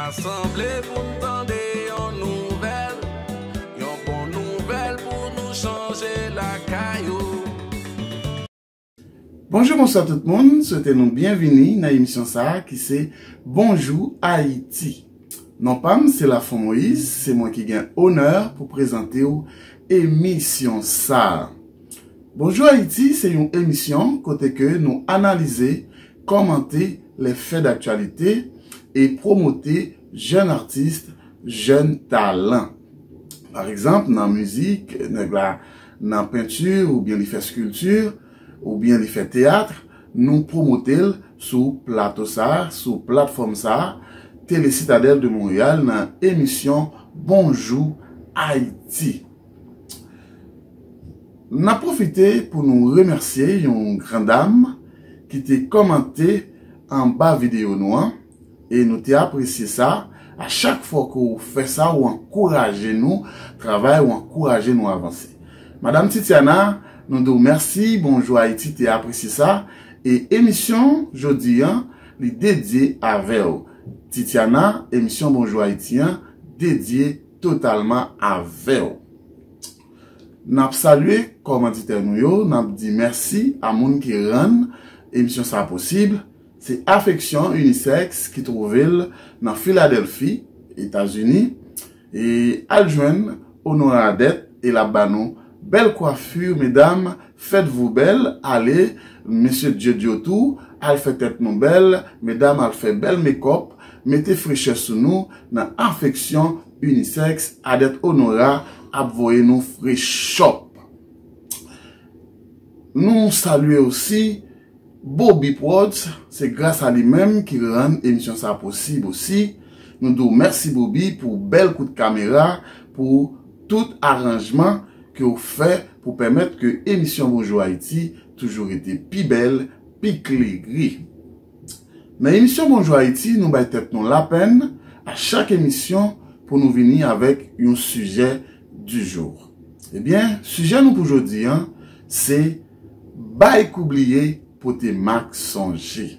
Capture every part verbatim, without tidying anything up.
Rasanble pou n tande yon nouvèl, yon bon nouvèl pou nou chanje lakay ou. Bonjou, bonswa tout moun. Swete nou byenvini nan emisyon sa a ki se Bonjou Ayiti. Non pa m se Lafon Moyiz, se mwen ki gen onè pou prezante w emisyon sa a. Bonjou Ayiti se yon emisyon kote ke nou analize, kòmante les faits d'actualité e pwomote jèn atis, jèn talan. Pa egzanp, nan mizik, nèg la nan penti oubyen li fè skilti, oubyen li fè teyat, nou pwomote l sou plato sa a, sou platfòm sa a, Tele Citadelle de Montréal, nan emisyon Bonjou Ayiti. N ap pwofite pou nou remèsye yon gran dam ki te kòmante anba videyo nou an, e nou te apresye sa. A chak fwa ke w fè sa, w ankouraje nou travay, w ankouraje nou avanse. Madam Titiana, nou di w mèsi, Bonjou Ayiti te apresye sa, e emisyon jodi an, li dedye avè w. Titiana, emisyon Bonjou Ayiti an dedye totalman avè w. N ap salye kòmanditè nou yo, n ap di mèsi a moun ki rann emisyon sa a posib. Se Afeksyon Unisex ki twouve l nan Filadèlfi, Etazini. E al jwenn Honora Adette e l ap ba nou bèl kwafi, medam, faites-vous belle, ale, mesye Diodio tou, al fè tèt nou bèl, medam, al fè bèl mekòp, mete frechè sou nou nan Afeksyon Unisex, Adette Honora ap voye nou frechòp. Nou salye osi Bobby Prodz, se gras a li menm ki rann emisyon sa posib osi. Nou di w mèsi Bobby pou bèl kout kamera, pou tout aranjman ke w fè pou pèmèt ke emisyon Bonjou Ayiti toujou rete pi bèl, pi klere. Nan emisyon Bonjou Ayiti, nou bay tèt nou lapenn a chak emisyon pou nou vini avèk yon sijè du jour. Ebyen, sijè nou pou jodi an, se bay kou bliye pote mak sonje.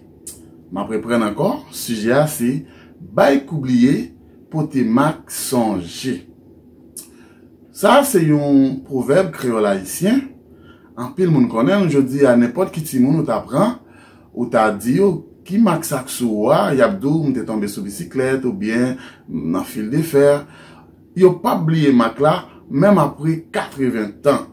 M ap reprann ankò, sijè a se bay kou bliye pote mak sonje. Sa a se yon pwovèb kreyòl ayisyen. Anpil moun konnen l, jodi a nenpòt ki timoun ou ta pran, ou ta di yo, "Ki mak sa k sou ou a?" Y ap di w, "M te tonbe sou bisiklèt," oubyen, "M nan fil de fè." Yo p ap bliye mak la, menm apre katreven tan.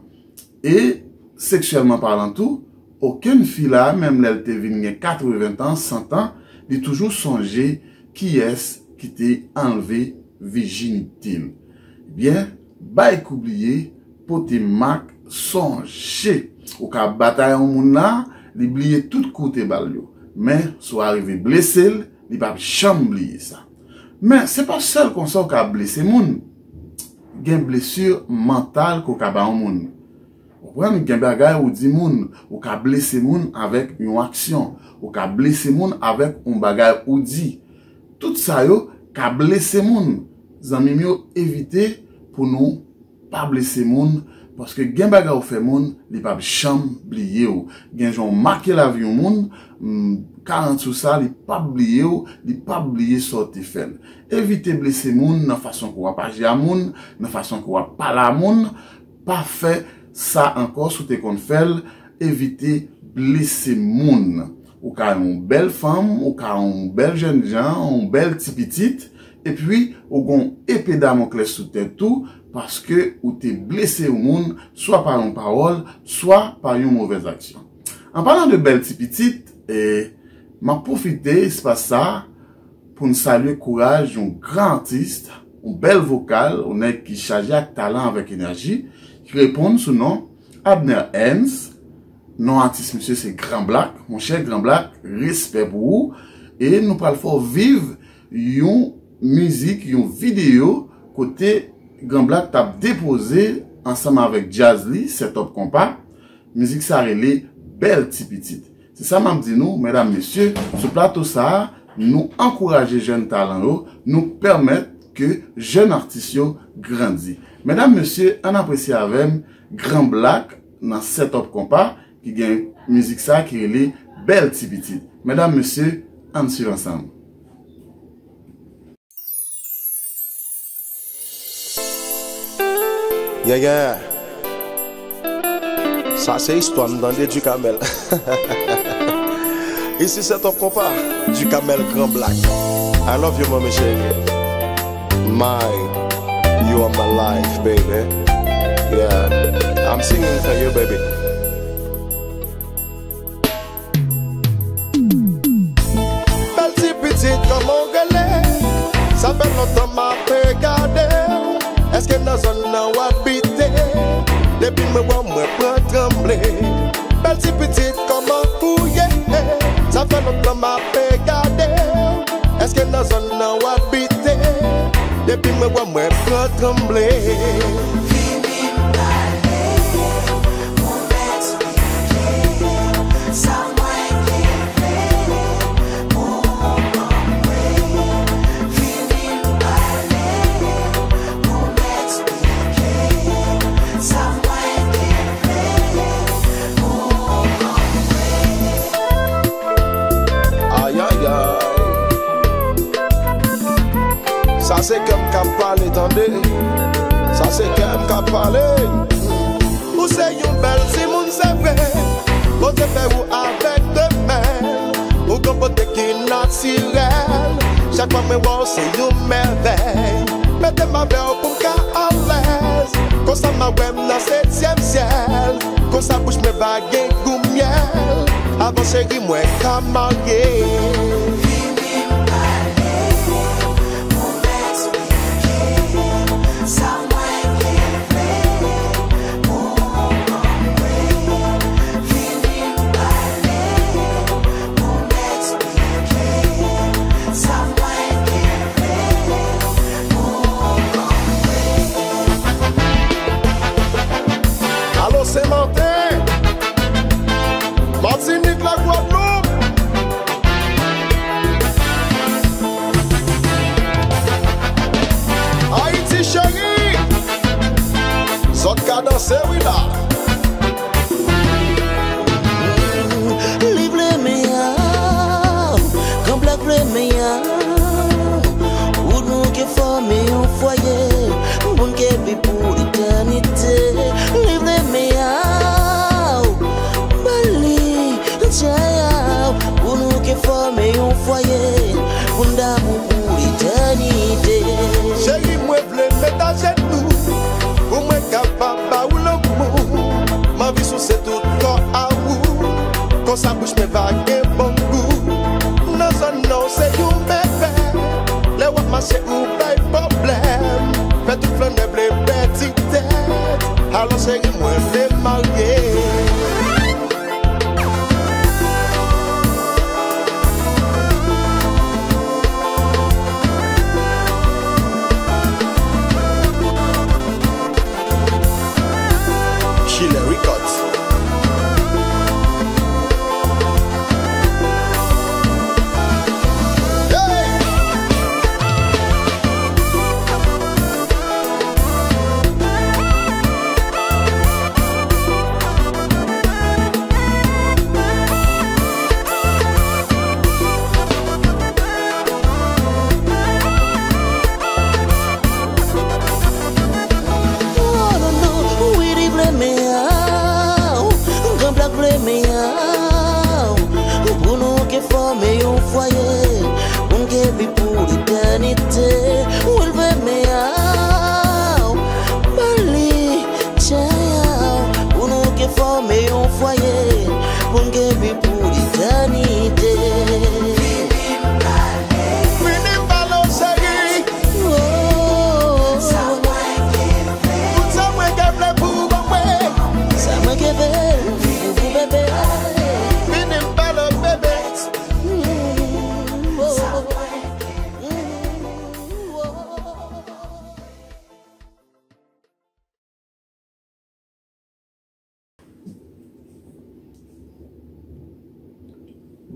E, seksyèlman palan tou, okenn fi la, menm lè l te vin gen katreven tan, san tan, li toujou sonje kiyès ki te anlve vijinite l. Ebyen, bay kou bliye, pote mak sonje. Ou ka batay yon moun la, li bliye tout kou w te ba l yo. Men, si w arive blese l, li p ap janm bliye sa. Men, se pa sèl konsa w ka blese moun. Gen blesi mantal ke w ka ba yon moun. Ou konprann? Gen bagay ou di moun, ou ka blese moun avèk yon aksyon, ou ka blese moun avèk yon bagay ou di. Tout sa yo ka blese moun. Zanmi m yo, evite pou nou pa blese moun, paske gen bagay ou fè moun, li p ap janm bliye w. Gen jan w make lavi yon moun, mm, karant sou sa, li p ap bliye w, li p ap bliye sa w te fè l. Evite blese moun nan fason ke w ap aji a moun, nan fason ke w ap pale a moun. Pa fè sa ankò si w te konn fè l. Evite blese moun. Ou ka yon bèl fanm, ou ka yon bèl jènjan, yon bèl ti pitit, epi ou gon epe Damoklès sou tèt ou, paske ou te blese yon moun, swa pa yon pawòl, swa pa yon movèz aksyon. An palan de bèl ti pitit, e, m ap pwofite espas sa a pou n salye kouraj yon gran atis, yon bèl vokal, yon nèg ki chaje ak talan, avèk enèji, ki reponn sou non Abner Ernst. Non atis misye se Gran Black. Monchè Gran Black, respè pou ou. E nou pral fè w viv yon mizik, yon videyo kote Gran Black t ap depoze ansanm avèk djaz li, Set Up Konpa. Mizik sa rele Bèl Ti Pitit. Se sa m ap di nou, medam, mesye, sou plato sa a, nou ankouraje jèn talan yo, nou pèmèt ke jèn atis yo grandi. Medam, mesye, ann apresye avè m Gran Black nan Set Up Konpa, ki gen mizik sa a ki rele Bèl Ti Pitit. Medam, mesye, ann swiv ansanm. Yeah, yeah. Sa se istwa m tande, Ducamel. Isi se ton konpa, Ducamel Grand Black. I love you, mommy chérie. My, you are my life, baby. Yeah, I'm singing for you, baby. Bèl ti pitit, kòman w rele? Sa fè lontan m ape gade w. Èske nan zòn nan w abite? Depi mwen wè w, mwen pran tranble. Bèl ti pitit, kòman ou ye? Sa fè lontan m ape gade w. Èske nan zòn nan w abite? Depi mwen wè w, mwen pran tranble. Vini m pale, pou m eksplike sa mwen kenbe pou ou konprann. Vini m pale, pou m eksplike sa mwen kenbe pou ou konprann. Ayayay. Sa se kè m k ap pale, tande. Sa se kè m k ap pale. Ou se yon bèl timoun, se vre. Bondye fè ou avèk de men. Ou gon bote ki natirèl. Chak fwa mwen wè w, se yon mèvèy. Mete m avè w pou m ka alèz. Konsa m a wè m nan setyèm syèl. Konsa bouch mwen va gen gou myèl. Avan cheri mwen ka marye. Vini m pale, pou m eksplike sa mwen kenbe pou ou konprann. Vini m pale, pou m eksplike sa mwen kenbe pou ou konprann. Alo, Sen Maten, Matinik, Lagwadloup, Ayiti cheri, zòt ka danse wi la. Li vle men a, Gran Blak vle men a. Pou nou ke fòme yon fwaye, pou n ke viv pou letènite. Li vle men a, ba li, tchè a. Pou nou ke fòme yon fwaye, pou n damou pou letènite. Cheri, mwen vle met ajenou, pou mwen kapab ba ou lanmou. M anvi souse tout kò a ou, konsa bouch mwen va gen bon gou. Nan zòn nan w se yon bèbè, lè w ap mache ou bay pwoblèm. Fè tout flannè vle pèdi tèt, alò cheri mwen vle marye. Chile Records. Hey! Oh, non, non, wi, li vle men a, Gran Blak vle men a, pou nou ke fòme yon fwaye, pou n ke viv pou letènite. Wi, l vle men a, ba li, tchè a, pou nou ke fòme yon fwaye, pou n ke viv pou letènite. Vini m pale w, cheri. Oh. Tout sa mwen ke vle pou ou ban mwen. Sa mwen ke vle pou ou, bebe. Vini m pale w, bebe. Mm, oh. Mm, oh.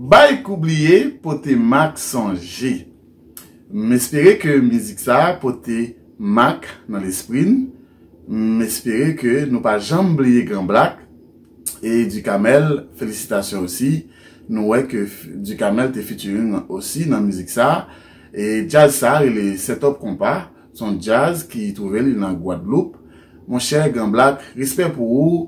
Bay k oubliye pote mak sonje. M espere ke mizik sa a pote mak nan lespri n. M espere ke nou pa janm bliye Gran Blak. E Ducamel, felisitasyon osi. Nou wè ke f-, Ducamel te featuring osi nan mizik sa a. E djaz sa a rele Set Up Konpa. Se yon djaz ki twouve li nan Gwadloup. Monchè Gran Black, respè pou ou,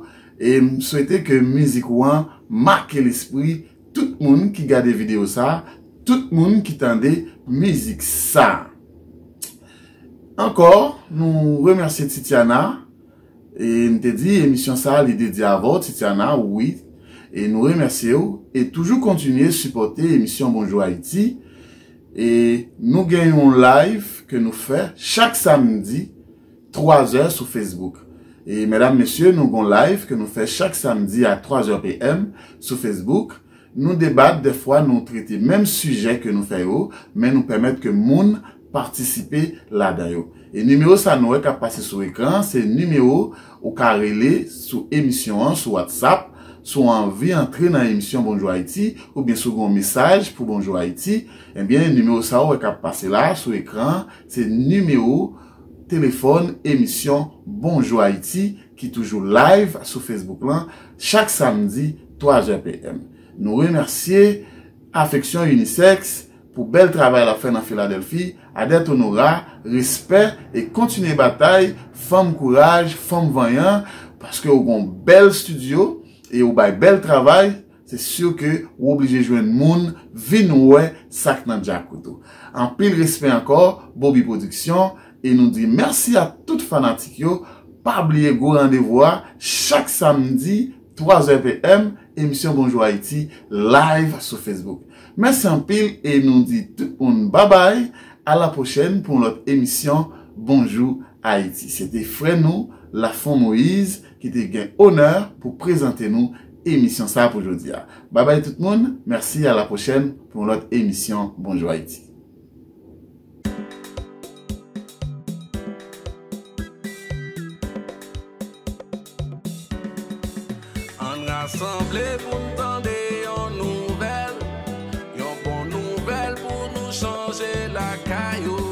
e m swete ke mizik ou an make lespri tout moun ki gade videyo sa, tout moun ki tande mizik sa. Ankò, nou remèsye Titiana, e m te di emisyon sa li dedye avè w, Titiana, wi, e nou remèsye w, e toujou kontinye sipòte emisyon Bonjou Ayiti, e nou gen yon live ke nou fè chak samdi, twa zè sou Facebook. E medam, mesye, nou gon live ke nou fè chak samdi a twa zè P M sou Facebook. Nou debat, dèfwa nou trete menm sijè ke nou fè yo, men nou pèmèt ke moun patisipe ladan yo. E nimewo sa nou wè k ap pase sou ekran, se nimewo ou ka rele sou emisyon an, sou WhatsApp, si w anvi antre nan emisyon Bonjou Ayiti, oubyen si w gen yon mesaj pou Bonjou Ayiti, ebyen, nimewo sa ou wè k ap pase la, sou ekran, se nimewo telefòn emisyon Bonjou Ayiti ki toujou live sou Facebook lan chak samdi twa zè P M. Nou remèsye Afeksyon Unisex pou bèl travay l ap fè nan Filadèlfi. Adèt Onora, respè e kontinye batay, fanm kouraj, fanm vanyan, paske ou gon bèl estidyo e ou bay bèl travay, se si ke ou oblije jwenn moun vin wè sa k nan djakout ou. Anpil respè ankò, Bobby Production, e nou di mèsi a tout fanatik yo. Pa bliye gwo randevou a, chak samdi, twa zè P M, emisyon Bonjou Ayiti, live sou Facebook. Mèsi anpil e nou di tout moun babay, a la pwochèn pou yon lòt emisyon Bonjou Ayiti. Se te frè nou, Lafon Moïse, ki te gen onè pou prezante nou emisyon sa pou jodi a. Babay tout moun, mèsi, a la pwochèn pou yon lòt emisyon Bonjou Ayiti. Ann rasanble pou n tande yon nouvèl, yon bon nouvèl pou nou chanje lakay ou.